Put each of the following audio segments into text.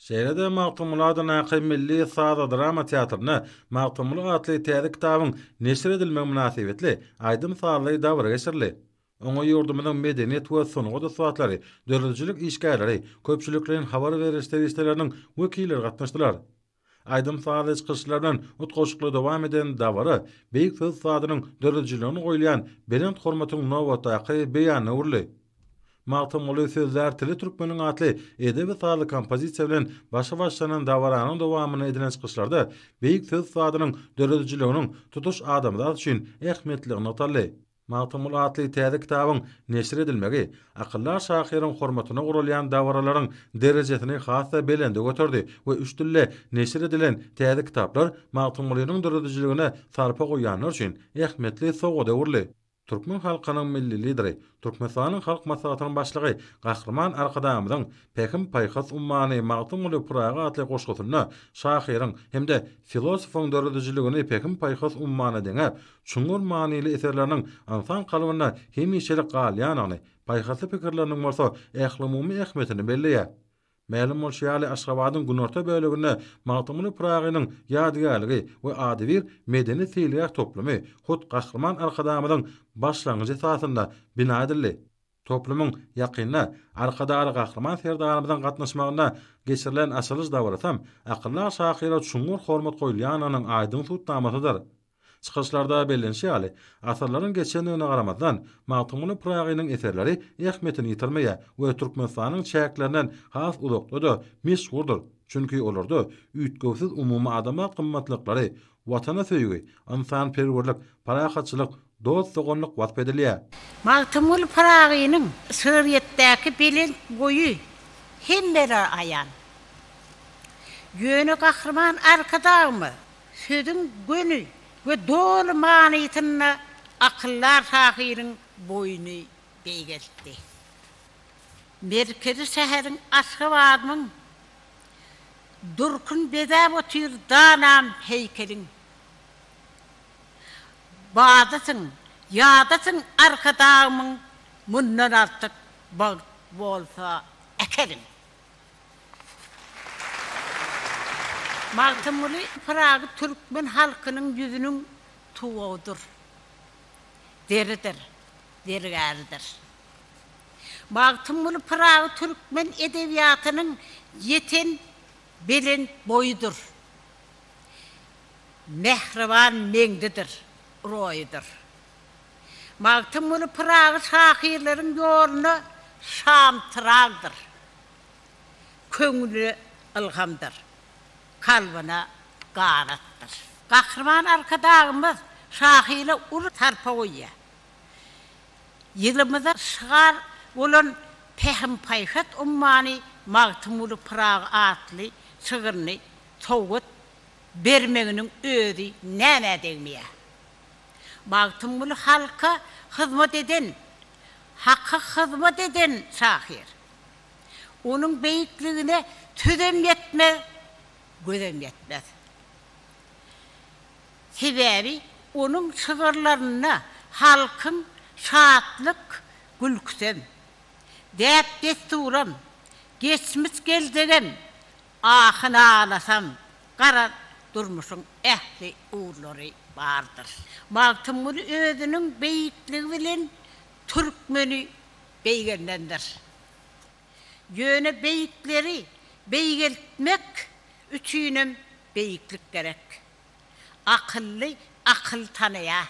Şeýle-de Magtymguly adyndaky milli saz-drama teatrynda Magtymguly atly täze kitabyň neşir edilmegi mynasybetli aýdym-sazly dabara geçirildi. Oňa ýurdumyzyň medeniýet we sungat ussatlary, döredijilik işgärleri, köpçülikleýin habar beriş serişdeleriniň wekilleri gatnaşdylar. Aýdym-sazly çykyşlar bilen utgaşykly dowam eden dabara beýik söz ussadynyň döredijiligine goýulýan belent hormatyň nobatdaky beýanyna öwrüldi. Magtymguly sözlär tili türkmeniň atly edebi-sazly kompozisiýa bilen başy başlanan dabaranyň dowamynda edilen çykyşlarda beýik söz ussadynyň döredijiliginiň tutuş adamzat üçin ähmiýetliligi nygtaldy. Magtymguly atly täze kitabyň neşir edilmegi akyldar şahyryň hormatyna guralýan dabaralaryň derejesini has-da belende göterdi we üç dilde neşir edilen täze kitaplar Magtymgulynyň döredijiligine sarpa goýýanlar üçin ähmiýetli sowgada öwrüldi. Türkmen halkynyň Milli Lideri, Türkmenistanyň Halk Maslahatynyň Başlygy Gahryman Arkadagymyzyň Pähim-paýhas ummany Magtymguly Pyragy atly goşgusynda şahyryň hem-de filosofyň döredijiligini pähim-paýhas ummanyna deňäp, çuňňur manyly eserleriniň ynsan kalbynda hemişelik galýandygyny, paýhasly pikirleriniň bolsa ählumumy ähmiýetini belleýär. Mälim bolşy ýaly, Aşgabadyň günorta böleginde Magtymguly Pyragynyň ýadygärligi we adybir medeni-seýilgäh toplumy hut Gahryman Arkadagymyzyň başlangyjy esasynda bina edildi. Toplumyň ýakynda Arkadagly Gahryman Serdarymyzyň gatnaşmagynda geçirilen açylyş dabarasam akyldar şahyra çuňňur hormat goýulýandygynyň aýdyň subutnamasydyr. Çykyşlarda bellenişi ýaly, asyrlaryň geçendigine garamazdan, Magtymguly Pyragynyň eserleri ähmiýetini ýitirmeýär we Türkmenistanyň çäklerinden has uzakda-da meşhurdyr. Çünki olarda üýtgewsiz umumadamzat gymmatlyklary, Watana söýgi, ynsanperwerlik, parahatçylyk, dost-doganlyk wasp edilýär. Magtymguly Pyragynyň şygryýetdäki belent boýy hemmelere aýan. Ýöne Gahryman Arkadagymyz Sözüň göni we doly manysynda akyldar şahyryň boýuny beýgeltdi. Merkezi şäheriň Aşgabadynyň durkun bezäp otyr danam heýkeliň. Badasyň, ýadasyň Arkadagymyň mundan artyk bagt bolsa äkeliň. Magtymguly Pyragy türkmen halkynyň ýüzüniň tuwagydyr, zeridir, zergäridir. Magtymguly Pyragy türkmen edebiýatynyň ýeten belent boýudyr, mähriban meňzidir, roýudyr. Magtymguly Pyragy şahyrlaryň ýoluna şamçyragdyr. Köňlüne ylhamdyr, kalbyna ganatdyr. Gahryman Arkadagymyz şahyra uly sarpa goýýar. Ýylymyza şygar bolan Pähim-paýhas ummany Magtymguly Pyragy atly şygryny sowgat bermeginiň özi nämä degmeýär? Magtymguly halka hyzmat eden, Haka hyzmat eden şahyr. Onuň beýikligine sözem ýetmez, gözem ýetmez. Sebäbi onuň şygyrlarynda halkyň şatlyk gülküsem, däp-dessuram, geçmiş-geljegem, ahy-nalasam, garaz, durmuşyň ähli ugurlary bardyr. Magtymguly özüniň beýikligi bilen türkmeni beýgeldendir. Ýöne beýikleri beýgeltmek üçinem beýiklik gerek. Akylly akyl tanaýar.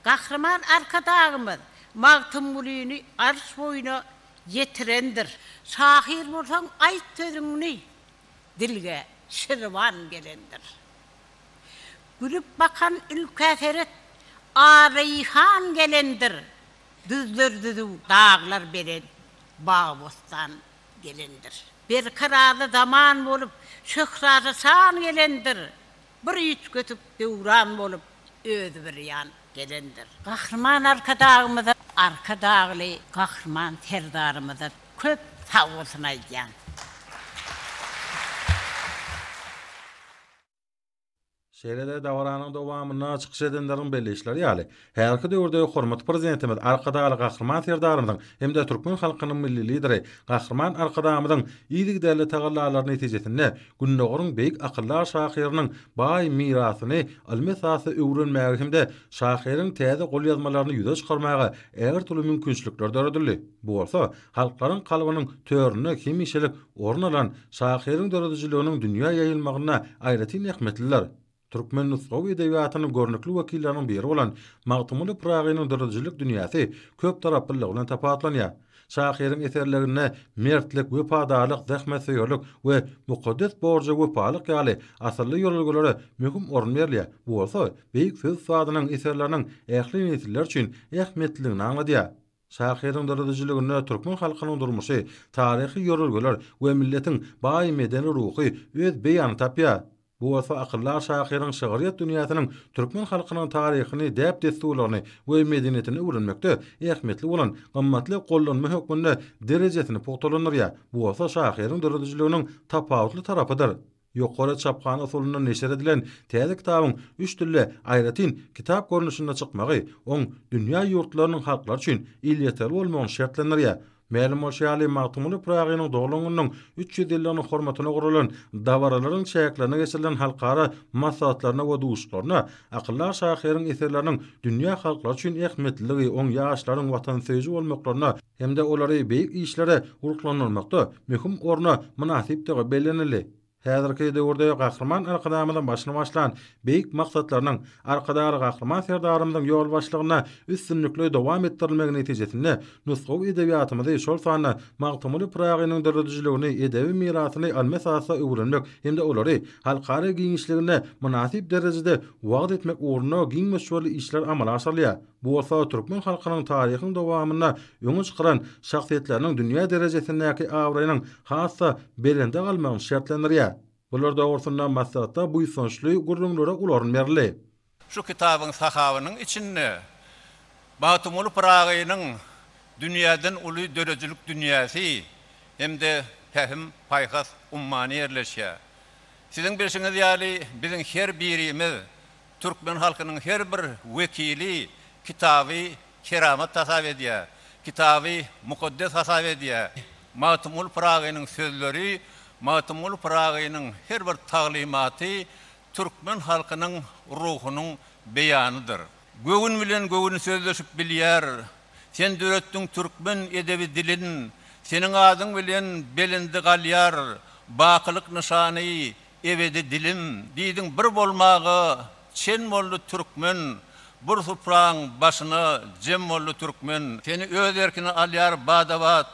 Gahryman Arkadagymyz Magtymgulyny arş boýuna ýetirendir. Şahyr bolsaň aýt sözüňni, dilge şirwan gelendir. Gülüp bakan ülkä seret, Areýhan gelendir. Düzler düzüw, daglar belent, bag-bossan gelendir. Berkararly zaman bolup, şöhratly şan gelendir. Bir üýtgetip döwran bolup, özi bir ýan gelendir. Gahryman Arkadagymyza, Arkadagly Gahryman Serdarymyza köp sagbolsun aýdýan. Şeýle-de dabaranyň dowamynda çykyş edenleriň belleýişleri ýaly, häzirki döwürde hormatly Prezidentimiz Arkadagly Gahryman Serdarymyzyň hem-de türkmen halkynyň Milli Lideri Gahryman Arkadagymyzyň yzygiderli tagallalary netijesinde Gündogaryň beýik akyldar şahyrynyň baý mirasyny ylmy esasda öwrenmäge hem-de şahyryň täze golýazmalaryny ýüze çykarmaga ägirt uly mümkinçilikler döredildi. Bu bolsa halklaryň kalbynyň töründe hemişelik orun alan şahyryň döredijiliginiň dünýä ýaýylmagynda aýratyn ähmiýetlidir. Türkmen nusgawy edebiýatynyň görnükli wekilleriniň biri bolan Magtymguly Pyragynyň döredijilik dünýäsi köptaraplylygy bilen tapawutlanýar. Şahyryň eserlerinde mertlik, wepadarlyk, zähmetsöýerlik we mukaddes borja wepalyk ýaly asylly ýörelgelere möhüm orun berilýär. Bu bolsa beýik söz ussadynyň eserleriniň ähli nesiller üçin ähmiýetliligini aňladýar. Şahyryň döredijiliginde türkmen halkynyň durmuşy, taryhy ýörelgeler we milletiň baý medeni ruhy öz beýanyny tapýar. Bu bolsa akyldar şahyryň şygryýet dünýäsiniň türkmen halkynyň taryhyny, däp-dessurlaryny we medeniýetini öwrenmekde ähmiýetli bolan gymmatly gollanma hökmünde derejesini pugtalandyrýar. Bu bolsa şahyryň döredijiliginiň tapawutly tarapydyr. Ýokary çaphana usulynda neşir edilen täze kitabyň üç dilde aýratyn kitap görnüşinde çykmagy oň dünýä ýurtlarynyň halklary üçin elýeterli bolmagyny şertlendirýär. Mälim bolşy ýaly, Magtymguly Pyragynyň doglan gününiň 300 ýyllygynyň hormatyna guralan dabaralaryň çäklerinde geçirilen halkara maslahatlarynda we duşuşyklarynda akyldar şahyryň eserleriniň dünýä halklary üçin ähmiýetliligi, oň ýaşlaryň watansöýüji bolmaklaryna hem-de olary beýik işlere ruhlandyrmakda möhüm orna mynasypdygy bellenildi. Häzirki döwürde Gahryman Arkadagymyzyň başyny başlan beýik maksatlarynyň Arkadagly Gahryman Serdarymyzyň ýolbaşçylygynda üstünlikli dowam etdirilmegi netijesinde nusgawy edebiýatymyzy, şol sanda Magtymguly Pyragynyň döredijiligini, edebi mirasyny ylmy esasda öwrenmek hem-de olary halkara giňişliginde mynasyp derejede wagyz etmek ugrunda giň möçberli işler amala aşyrylýar. Bu bolsa türkmen halkynyň taryhyň dowamynda öňe çykaran şahsyýetleriniň dünýä derejesindäki abraýynyň has-da belende galmagyny şertlendirýär. Bular dogrusynda maslahatda buýsançly gürrüňlere uly orun berildi. Şu kitabyň sahabynyň içinde Magtymguly Pyragynyň dünýäden uly döredijilik dünýäsi hem-de pähim-paýhas ummany ýerleşýär. Siziň bilşiňiz ýaly, biziň her birimiz Türkmen halkynyň her bir wekili kitaby keramat hasap edýär, kitaby mukaddes hasap edýär. Magtymguly Pyragynyň sözleri, Magtymguly Pyragynyň her bir taglymaty türkmen halkynyň ruhunyň beýanydyr. Göwün bilen göwün sözleşip bilýär. Sen döretdiň türkmen edebi dilin, Seniň adyň bilen belende galýar bakylyk nyşany, Ebedi dilim diýdiň bir bolmaga çen boldy türkmen Bir supraň başyna jem boldy türkmen. Seni öz erkine alýar bada-bat,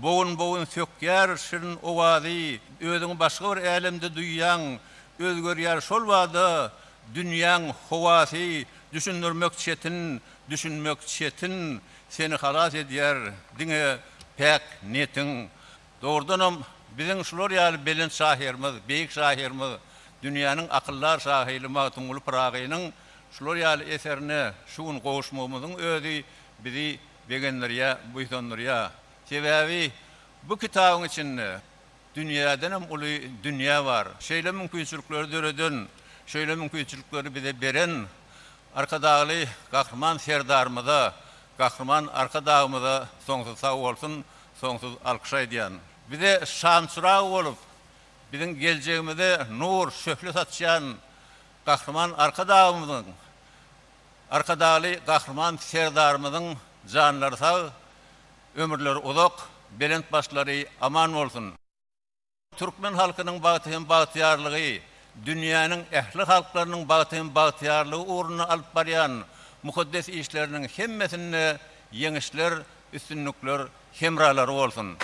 Bogun-bogun sökýär şirin owazy. Özüňi başga bir älemde duýýaň, Özgerýär şol bada dünýäň howasy. Düşündirmek çetin, düşünmek çetin, Seni halas edýär diňe päk netiň. Dogrudanam, biziň şular ýaly belent şahyrymyz, beýik şahyrymyz, dünýäniň akyldar şahyry Magtymguly Pyragynyň şular ýaly eserine şu gün gowuşmagymyzyň özi bizi begendirýär, buýsandyrýar. Sebäbi bu kitabyň içinde dünýädenem uly dünýä bar. Şeýle mümkinçilikleri döreden, şeýle mümkinçilikleri bize beren Arkadagly Gahryman Serdarymyza, Gahryman Arkadagymyza soňsuz sag bolsun, soňsuz alkyş aýdýan. Bize şamçyrag bolup, biziň geljegimize nur, şöhle saçýan Gahryman Arkadagymyzyň, Arkadagly Gahryman Serdarymyzyň janlary sag, ömürleri uzak, belent başlary aman bolsun! Türkmen halkynyň bagty hem bagtyýarlygy, dünýäniň ähli halklarynyň bagty hem bagtyýarlygy ugrunda alyp barýan mukaddes işleriniň hemmesinde ýeňişler, üstünlikler hemralary bolsun!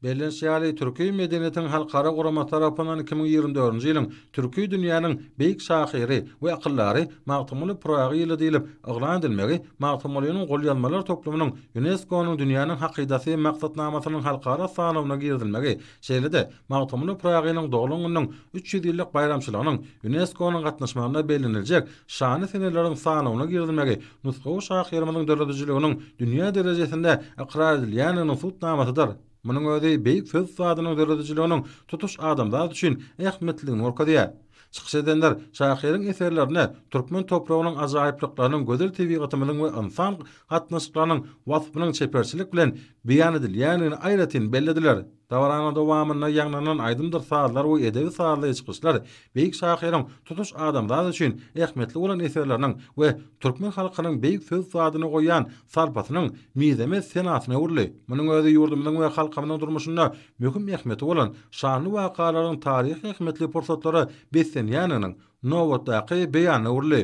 Bellenişi ýaly, Türki medeniýetiň halkara guramasy tarapyndan 2024-nji ýylyň Türki dünýäniň beýik şahyry we akyldary Magtymguly Pyragy ýyly diýlip yglan edilmegi Magtymgulynyň golýazmalar toplumynyň Ýunesko-nyň Dünýäniň hakydasy maksatnamasynyň halkara sanawyna girizilmegi, şeýle-de Magtymguly Pyragynyň doglan gününiň 300 ýyllyk baýramçylygynyň Ýunesko-nyň gatnaşmagynda belleniljek şanly seneleriň sanawyna girizilmegi nusgawy şahyrymyzyň döredijiliginiň dünýä derejesinde ykrar edilýändiginiň subutnamasydyr. Munuň özi beýik söz ussadynyň döredijiliginiň tutuş adamzat üçin ähmiýetliligini görkezýär. Çykyş edenler şahyryň eserlerinde türkmen topragynyň ajaýyplyklarynyň, gözel tebigatymyzyň we ynsan gatnaşyklarynyň waspynyň çeperçilik bilen beýan edilýändigini aýratyn bellediler. Dabaranyň dowamynda ýaňlanan aýdymdyr sazlar we edebi-sazly çykyşlar beýik şahyryň tutuş adamzat üçin ähmiýetli bolan eserleriniň we türkmen halkynyň beýik söz ussadyna goýýan sarpasynyň mizemez senasyna öwrüldi. Munuň özi ýurdumyzyň we halkymyzyň durmuşynda möhüm ähmiýeti bolan şanly wakalaryň taryhy ähmiýetli pursatlara beslenýändiginiň nobatdaky beýanyna öwrüldi.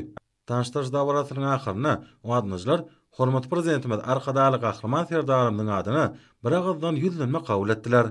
Tanyşdyryş dabarasynyň ahyrynda gatnaşyjylar hormatly Prezidentimiz Arkadagly Gahryman Serdarymyzyň adyna biragyzdan ýüzlenme kabul etdiler.